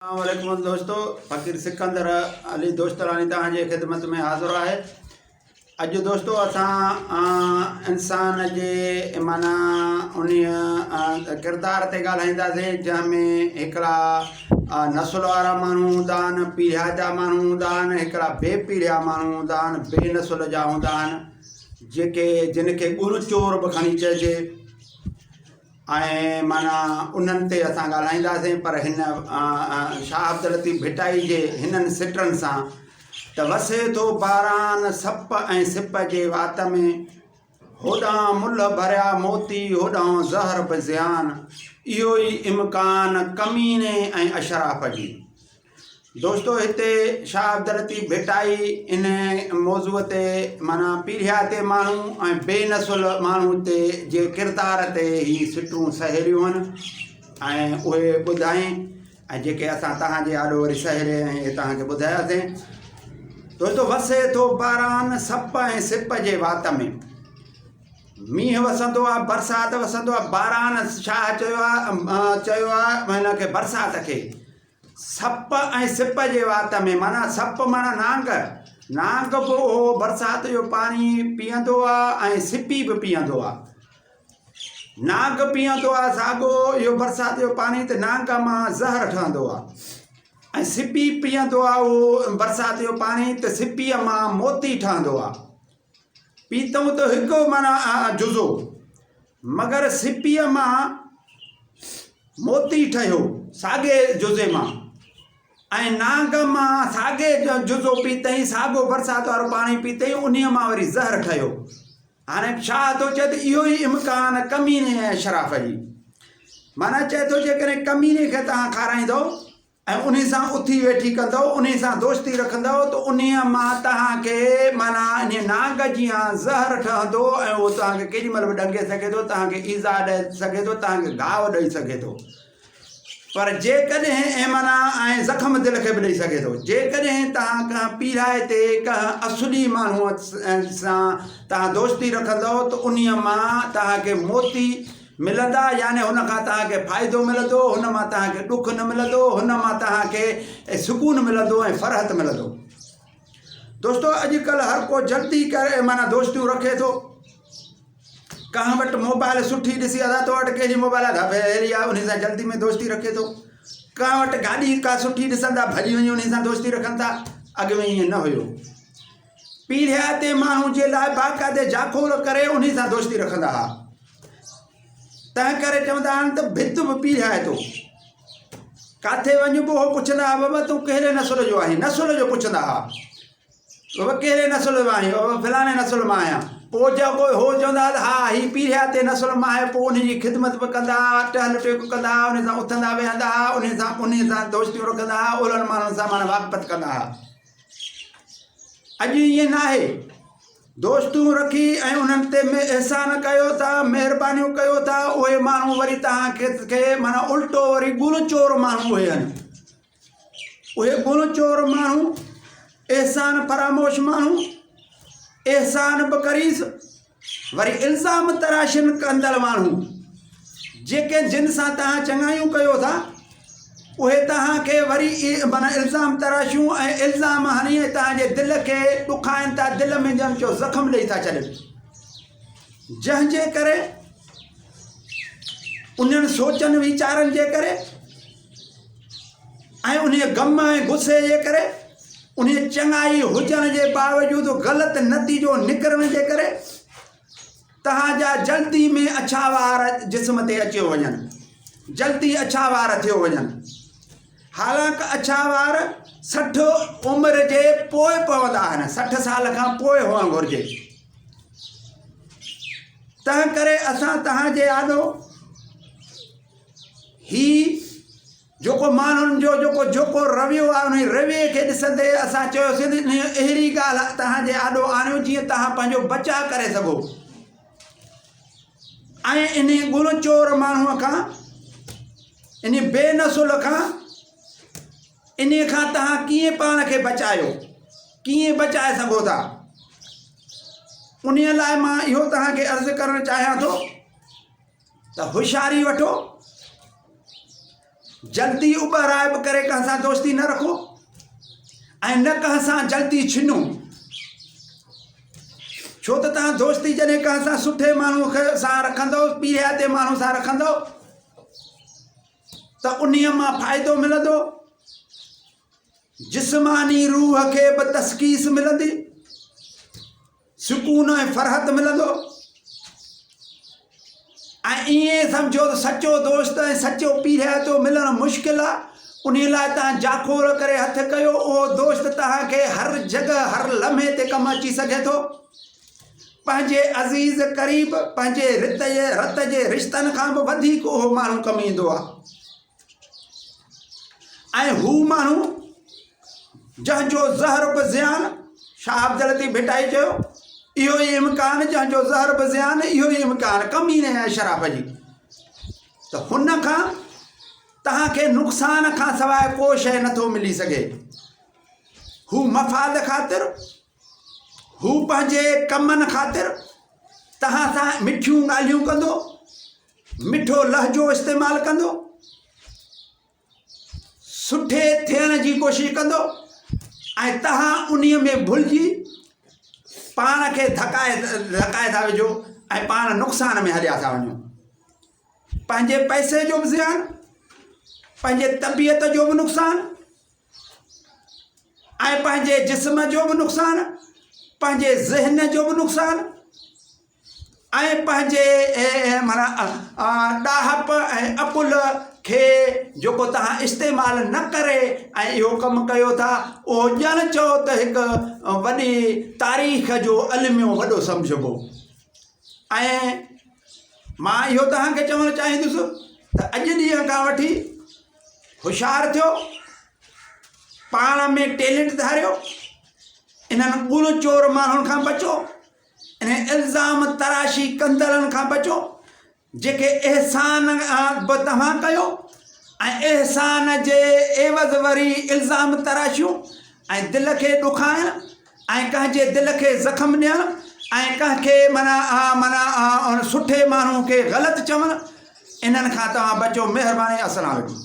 السلام عليڪم دوستو فقير سڪندر علي دوستراڻي توهان جي خدمت ۾ حاضر آهي اڄ دوستو اسان انسان جي معنيٰ انهيء ڪردار تي ڳالهائينداسين جنهن ۾ هڪڙا نسل وارا ماڻهو هوندا آهن پيڙهيا جا ماڻهو هوندا آهن هڪڙا بي پيڙهيا ماڻهو هوندا آهن بي نسل جا هوندا آهن جيڪي جن کي ڳڻ چور به کڻي چئجي ۽ معنيٰ انهن تي اسان ڳالهائينداسين پر هن شاهه عبداللطيف ڀٽائي جي هنن سٽن سان ته وسي ٿو باران سپ ۽ سپ جي وات ۾، هوڏانهن ملهه ڀريا موتي هوڏانهن زهر به زيان، اهو ئي امڪان ڪميني ۽ اشراف جي. دوستو هتي شاهه عبداللطيف ڀٽائي ان موضوع تي معنيٰ پيڙهيا تي ماڻهو ۽ بي نسل ماڻهو تي جي ڪردار تي هي سٽون سهيڙيون آهن ۽ اهي ٻڌائين ۽ جيڪي اسان توهان جي آڏو وري سهيڙي ۽ توهان کي ٻڌاياسين. دوستو وسي ٿو باران سپ ۽ سپ جي وات ۾. مينهن وسندو آ برسات وسندو آ باران شاهه چيو آ چيو آ هن کي برسات کي سپ ۽ سپ جي وات ۾ معنيٰ سپ معنيٰ نانگ، نانگ به اهو برسات جو پاڻي پيئندو آ ۽ سپي به پيئندو آ. نانگ پيئندو آ ساڳو اهو برسات جو پاڻي ته نانگ مان زهر ٺهندو آ ۽ سپي پيئندو آ اهو برسات جو پاڻي ته سپيء مان موتي ٺهندو آ. پيتئون ته هڪ معنيٰ جزو مگر سپيء مان موتي ٺهيو ساڳئي جزي مان ۽ نانگ مان ساڳئي جزو پيتئين، ساڳو برسات وارو پاڻي پيتئين، انهيء مان وري زهر ٺهيو. هاڻي شاهه ٿو چئي ته اهو ئي امڪان ڪميني ۽ اشراف جي. معنيٰ چئي ٿو جيڪڏهن ڪميني کي توهان کارائيندؤ ۽ انهي سان اٿي ويٺي ڪندؤ، انهي سان دوستي رکندؤ ته انهيء مان توهان کي معنيٰ انهيء نانگ جيان زهر ٺهندو ۽ اهو توهان کي ڪيڏي مهل به ڏنگي سگهي ٿو، توهان کي ايذاء ڏئي سگهي ٿو، توهان کي گهاء ڏئي سگهي ٿو. پر جيڪڏهن ۽ معنيٰ ۽ زخم دل کي به ڏئي سگهي ٿو. جيڪڏهن توهان ڪنهن پيڙهائي تي ڪنهن اصلي ماڻهوء سان توهان دوستي رکندؤ ته انهيء مان توهان کي موتي ملندا يعني هن کان توهان کي فائدو ملندو، هن مان توهان کي ڏک نه ملندو، هن مان توهان کي سڪون ملندو ۽ فرحت ملندو. دوستو اڄ ڪلهه هر ڪو جلدي ڪري معنيٰ دوستيون رکي ٿو. ڪنهن وٽ موبائل سٺي ڏسي ادا تو وٽ ڪهڙي موبائل آهي اهڙي آهي انهي سان جلدي ۾ دوستي رکي ٿو. ڪنهن وٽ گاڏي ڪا سٺي ڏسن ٿا ڀڄي وڃي انهي سان دوستي رکن ٿا. اڳ ۾ ائين نه هيو. پيڙهيا تي ماڻهو جي لاء باقاعدي جاکوڙ ڪري انهي سان دوستي رکندا ها. تنهن ڪري چوندا آهن ته ڀت به پيڙهائي ٿو. ڪاٿي وڃبو هو پڇندا ها بابا تون ڪهڙي نسل جو آهين؟ نسل جو پڇندا ها. بابا ڪهڙي نسل جو آهين؟ بابا فلاڻي نسل مان آهيان. پوء جيڪو هو چوندا ها ته ها هي پيڙهيا تي نسل مان آهي پوء انهي جي خدمت به ڪندا ها، ٽهل ٽيڪ ڪندا ها، انهي سان اٿندا ويهندا ها، انهي سان انهي سان دوستيون رکندا ها، اهڙن ماڻهن سان معنيٰ واقفيت ڪندا ها. اڄ ائين ناهي. دوستيون رکي ۽ انهن تي احسان ڪيو ٿا، مهربانيون ڪيو ٿا، اهي ماڻهو وري توهان کي معنيٰ الٽو وري ڳڻ چور ماڻهو اهي آهن. اهي ڳڻ چور ماڻهو، احسان فراموش ماڻهو، احسان به ڪريس وري الزام تراشين ڪندڙ ماڻهو، جيڪي جن سان توهان چڱايون ڪيو ٿا، اهي توهان کي وري معنيٰ الزام تراشيون ۽ الزام هڻي ۽ توهان جي دل کي ڏکائين ٿا، دل ۾ ڄڻ چئو زخم ڏئي ٿا ڇڏين، جنهن جي ڪري انهن سوچن ويچارن جي ڪري ۽ انهيء غم ۽ غصي جي ڪري انهيء چڱائي هجڻ جي باوجود غلط نتيجو نڪرڻ جي ڪري توهان جا جلدي ۾ اڇا وار جسم تي اچيو وڃن، جلدي اڇا وار ٿيو وڃن. حالانڪ اڇا وار 60 عمر جي پوء پوندا آهن، 60 سال کان پوء هئڻ گهرجي. تنهن ڪري اسان توهان جي آڏو هي جيڪو ماڻهن جو جيڪو جيڪو رويو آهي انهي رويي کي ڏسندي اسان چيوسين ته انهي اهڙي ڳالهه توهان جي آڏو آڻيون جيئن توهان پنهنجو بچاء ڪري سگهو ۽ انهي ڳڻ چور ماڻهوء کان انهي بي نسل کان انهي کان توهان ڪيئن پاڻ کي بچايو ڪيئن بچائي سگهو ٿا انهي لاء مان اهو توهان کي عرض ڪرڻ چاهيان ٿو ته هوشياري وٺو. جلدي اٻهرائپ ڪري ڪنهن سان دوستي نه رکو ۽ نه ڪنهن سان جلدي ڇنو. ڇو ته توهان دوستي جڏهن ڪنهن سان سٺي ماڻهو سان رکندو، پيرياتي ماڻهو سان رکندو ته انهيء مان فائدو ملندو، جسماني روح کي به تسڪيس ملندي، سڪون ۽ فرحت ملندو ۽ ائين سمجهو ته سچو دوست ۽ سچو پيرياتو ملڻ مشڪل آهي، انهي لاء توهان جاکوڙ ڪري هٿ ڪيو، اهو دوست توهان کي هر جڳهه هر لمحي تي ڪم اچي سگهي ٿو. پنهنجي عزيز قريب، پنهنجي رت جي رت جي رشتن کان به وڌيڪ اهو ماڻهو ڪم ايندو آهي ۽ هو ماڻهو جنهن جو زهر به زيان، شاهه عبداللطيف ڀٽائي چيو، اهو ئي امڪان جنهن جو زهر به زيان، اهو ئي امڪان ڪميني ۽ شراب جي ته هن کان توهان کي نقصان کان سواء ڪو شيء نٿو ملي سگهي. هو مفاد خاطر، هو پنهنجي ڪمن خاطر توهان سان مٺيون ڳالهيون ڪندو، مٺو لهجو استعمال ڪندو، سٺي ٿيڻ جي ڪوشش ڪندو ۽ توهان انهي ۾ ڀلجي پاڻ کي ڌڪائي ڌڪائي ٿا وجهو ۽ پاڻ نقصان ۾ هليا ٿا وڃو پنهنجي پئسي جو به زيان پنهنجي طبيعت جو به نقصان ۽ پنهنجي جسم جو به نقصان پنهنجي ذهن جو به نقصان ۽ پنهنجي معنيٰ ڏاهپ ۽ عقل کي جيڪو توهان استعمال نه ڪري ۽ اهو ڪم ڪيو ٿا اهو ڄڻ چئو ته هڪ وڏي تاريخ جو الميو وڏو سمجهبو ۽ مان اهو توهان کي چوڻ چاهيندس ته اڄ ڏينهن کان وٺي هوشيار ٿيو پاڻ ۾ ٽيلنٽ ڌاريو انهن ڳڻ چور ماڻهن کان بچو انهن الزام تراشي ڪندڙن کان بچو، جيڪي احسان به توهان ڪيو ۽ احسان جي عيوض وري الزام تراشيون ۽ دل کي ڏکائڻ ۽ ڪنهن جي دل کي زخم ڏيڻ ۽ ڪنهن کي معنيٰ معنيٰ سٺي ماڻهو کي غلط چوڻ انهن کان توهان بچو مهرباني السلام عليڪم.